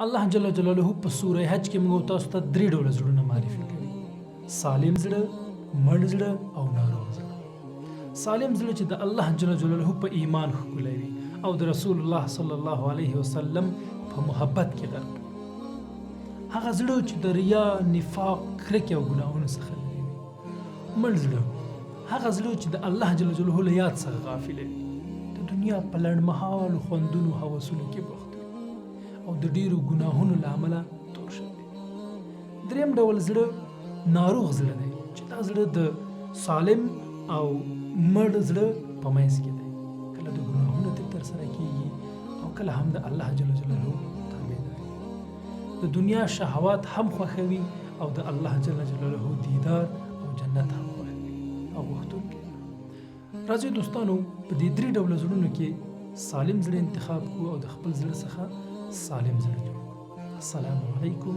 الله جل جلاله په سوره حج کې موږ تاسو ته درې ډوله زړونه معرفي کوي: سالم زړه، مړ زړه او ناروغ زړه. سالم زړه چې د الله جل جلاله په ایمان ښکلی وي او د رسول الله صلی الله علیه وسلم په محبت کې غرق وي، هغه زړه چې د ریا، نفاق، کرکې او ګناهونو څخه لرې وي. مړ زړه هغه زړه چې د الله جل جلاله له یاد څخه غافل وي، د دنیا په لنډمهالو خوندونو هوسونو کې بوخت وي او د ډیرو ګناهونو له امله تور شوی. دریم ډول زړه ناروغ زړه دی چې دا زړه د سالم او مړ زړه په منځ کې دی، کله د ګناهونو ترې ترسره کیږي او کله هم د الله جل جلاله تابعداري، د دنیا شهوات هم خوښوي او د الله جل جلاله دیدار او جنت هم خوښوي او غوښتونکی. راځئ دوستانو، په دې درې ډوله زړونو کې سالم زړه انتخاب کو او د خپل زړه څخه سالم زړه جوړ کړو. السلام علیکم